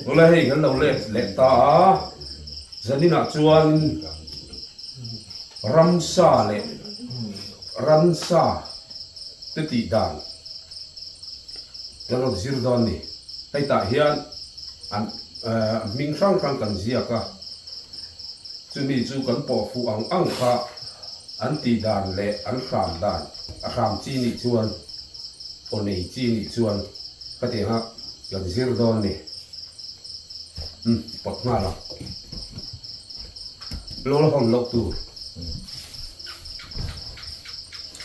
Awle hei kan lo let leh ta a, zaninah chuan ramsa leh ransa te tih dan kan rawn zir dawn a ni. Hei tah hian an hming hrang hrang kan ziak a, chumi chu kan pawh fuh ang ang kha an tih dan leh an hram dan a hram chi nih chuan aw nei chi nih chuan ka ti ang a. Kan zir dawn ni. Umm pawt nghal ang. Lo la hawn loh tur.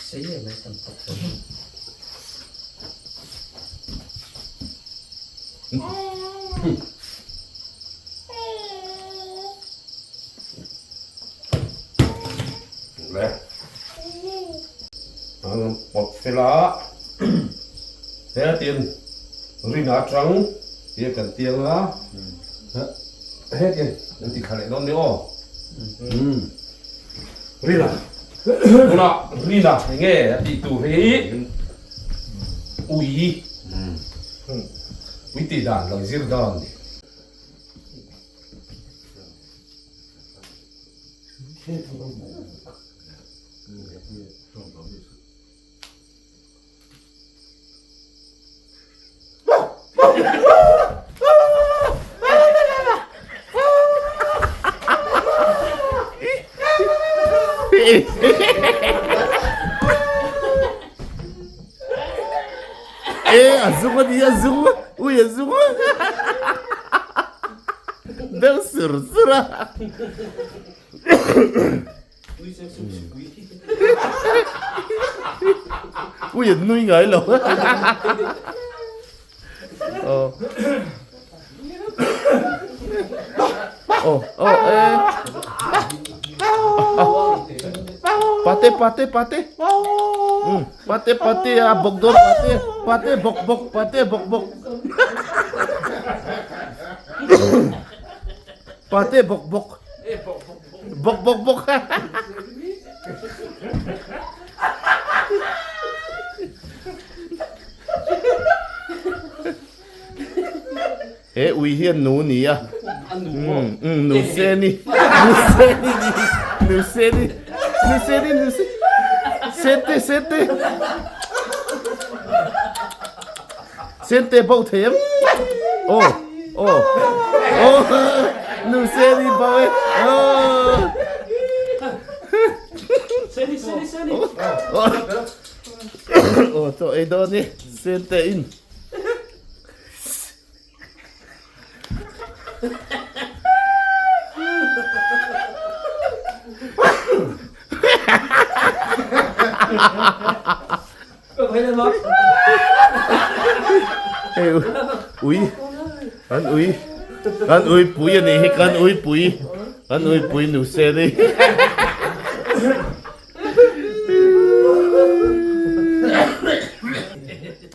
Sei em mai kan pawt dawn. Le. An pawt fel a. Hetin rin atang tia kan tiang a, hetin kan ti thla leh dawn ni aw. Rina, tunah Rina enge a tih tur hi ui, ui tih dan lo zir dawn ni. E a zung a ni a zung ui a zung deuh sur sur a. Ui an nui ngai lo. Ờ. Ồ, ồ, ê. Pate, pate, pate. Ừ, pate, pate, à, bok dawn pate. Pate, bok, bok, pate, bok, bok. Pate, bok, bok. Bawk bawk bawk. He ui hian nu ni a. Nu se ni. Nu se ni. Nu se ni. Nu se ni nu se. Sente sente. Sente bo thei em. Oh oh oh nu seni bo e. Oh. Seni seni seni. Oh. Oh to ei dawn ni sente in. Hei ui kan ui kan ui pui a nih hi kan ui pui kan ui pui nu se ni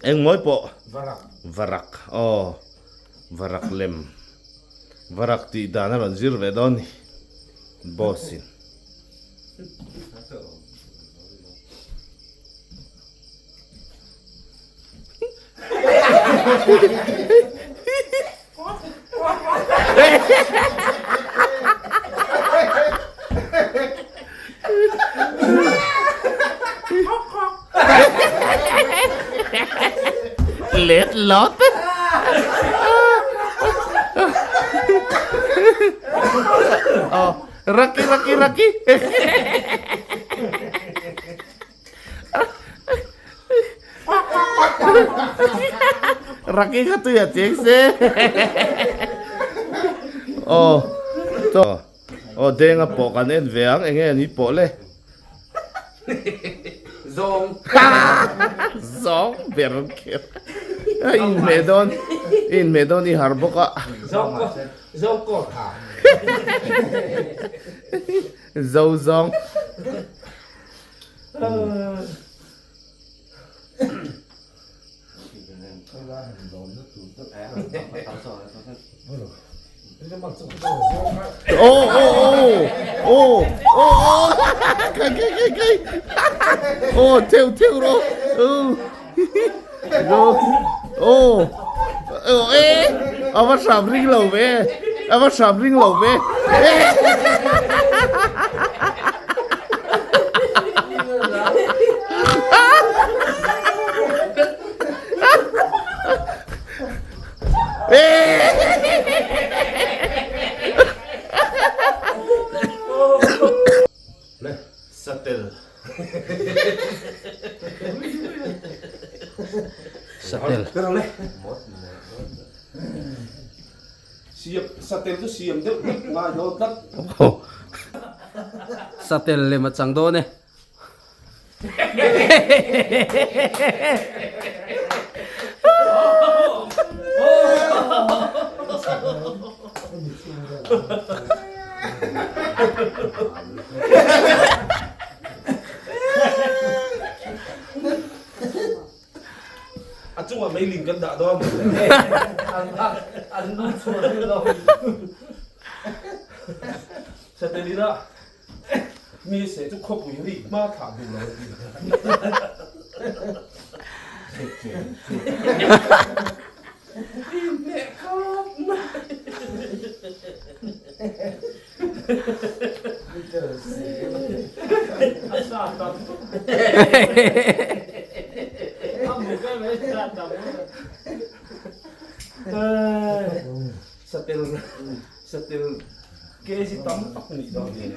engmawi pawh varak aw varak lem varak tih dan a rawn zir ve dawn ni boss in. Let lawt. Oh, Raki raki raki. Raki kha tui a cheng se. Aw to aw denga pawh kan en ve ang enge ani pawh le. Zawng. Zawng ber kher. A inhmeh dawn inhmeh dawn i har bawk a. Zawng Zo kawt ha. Zo zawng. Oh oh oh oh oh oh kai kai kai kai oh theo theo ro oh oh oh eh. A va hram ring lo ve. A va hram ring lo ve. Satel. Satel. Siam satel chu siam deuh hlek ngai dawn tlat. Satel lem a chang dawn e. A chungah meiling kan dah dawn. An lu chhuah lo. Satel ina Mi se chu khawpui rik hma thlah duh lo a ti. Satel satel kg tam tak nih dawn hi.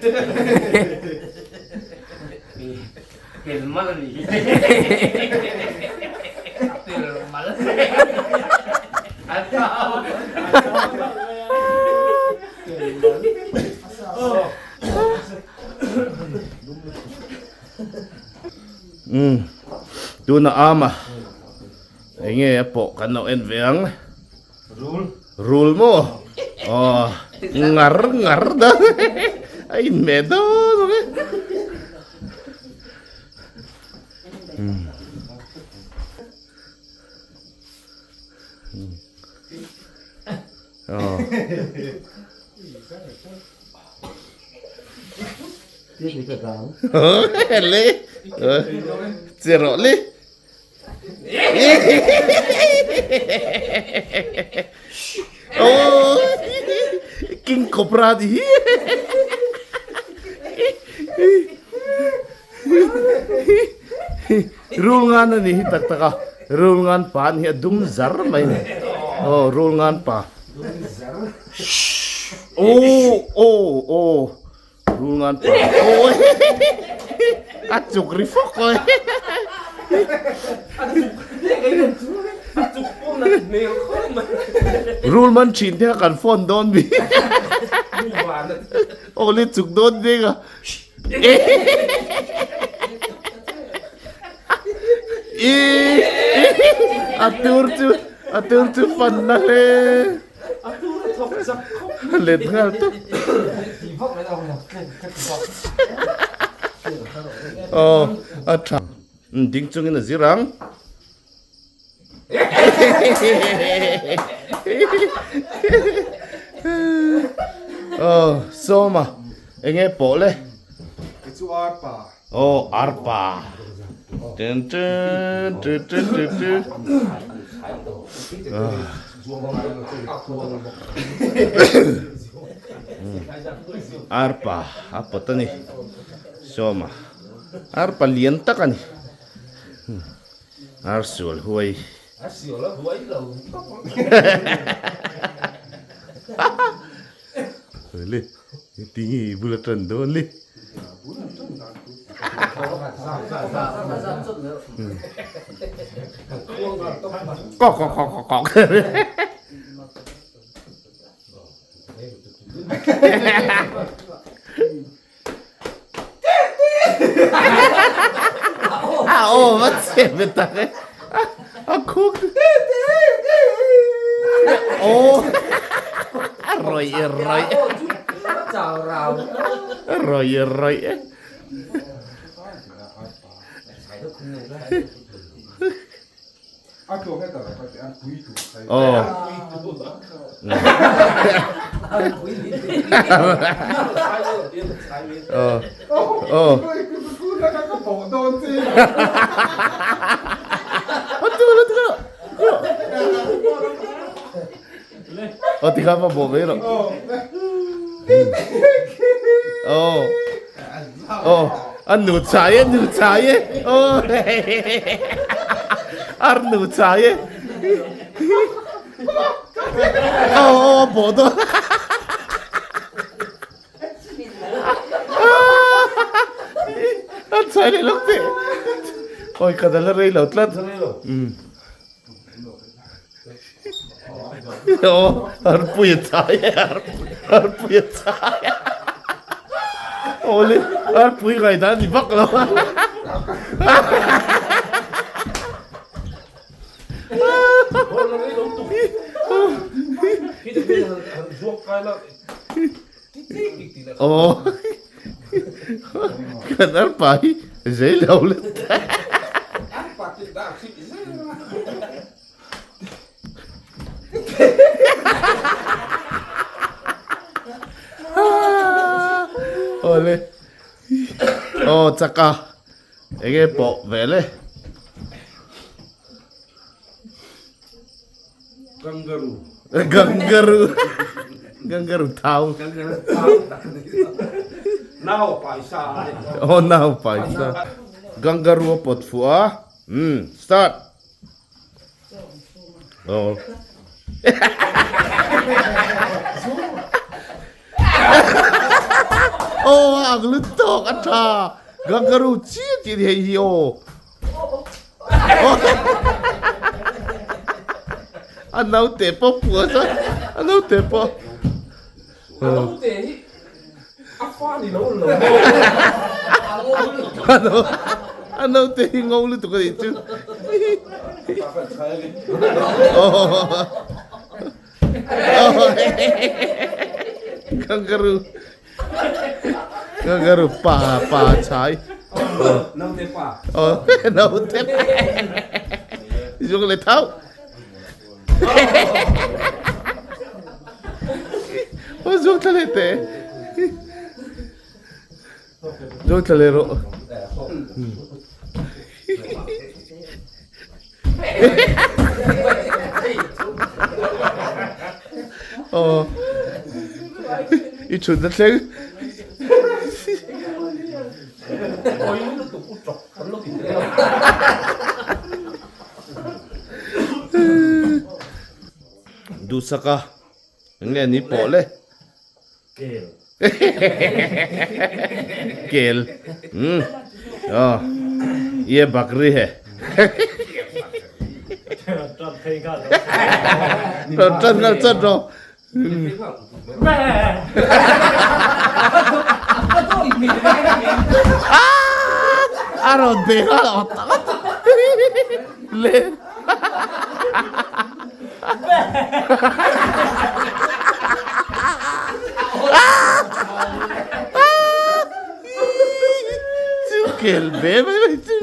Tel mal a nih hi. Tel mal. A thau. Umm tuna ama enge a pawh kan lo en ve ang. Rul. Rul maw? Aw ngar ngar da a inhmeh dawn ang e. Aw. Le. Che rawh le. Oh, King Cobra di hi. Rul ngan ani hi tak tak a. Rul ngan pa ni hi a dum zar mai ni. Oh, rul ngan pa. Oh, oh, oh. Rul ngan pa. Oh, a chuk ri fawk oi. Rul man thin te kha kan phone dawn mi. Aw le chuk dawn ding a. I a tur chu a tur chu fan na hle. Let nghal tawp. Aw a tha. Ding chungin a zir ang. Aw Sawma enge pawh le. Chu arpa. Aw arpa. Ten ten tu tu tu tu. Arpa a pawt a ni Sawma arpa lian tak a ni ar sual huai. Le tinge i bula tan dawn le. Kok kok kok kok kok. A aw va che ve tak e. A khuk. Aw. A rawi e rawi. A rawi e rawi e. Aw tikhan va bawh mai rawh. Aw. Aw a nu chai e nu chai e. Aw ar nu chai e. Aw aw a bawh dawn. A chai leh lawk teh. Awi ka dal a rei lo tlat. Aw arpui a chai e arpui a chai a. Aw le arpui ngaihdan a ni vak lo a. Aw kan arpa hi zei lo le Aw le aw chaka enge pawh ve le. Kangaroo. Kangaroo. Kangaroo thau. Kangaroo thau. Nau paisa. Oh nau paisa. Kangaroo a pawt fuh a. Um start. Oh. Oh a ang lut tawk a tha. Kangaroo chiah chiah ni hei hi aw. A naute pawh pua chuan a naute pawh. A naute hi a fa ni lo lo. A naute hi ngo lutuk a nih chu. Kangaroo. Kangaroo pa pa chai. Naute pa. Oh, naute pa. Dung le thau. Oh, dung thla le te. Dung thla le ro. Aw i thut na thleng. Duhsaka eng nge ni pawh le. Kel. Kel. Hmm. Oh. Ye bakri he. Tan ngal chat ro. Aron be ngal otak. Le. Chu kel ve mai mai chu.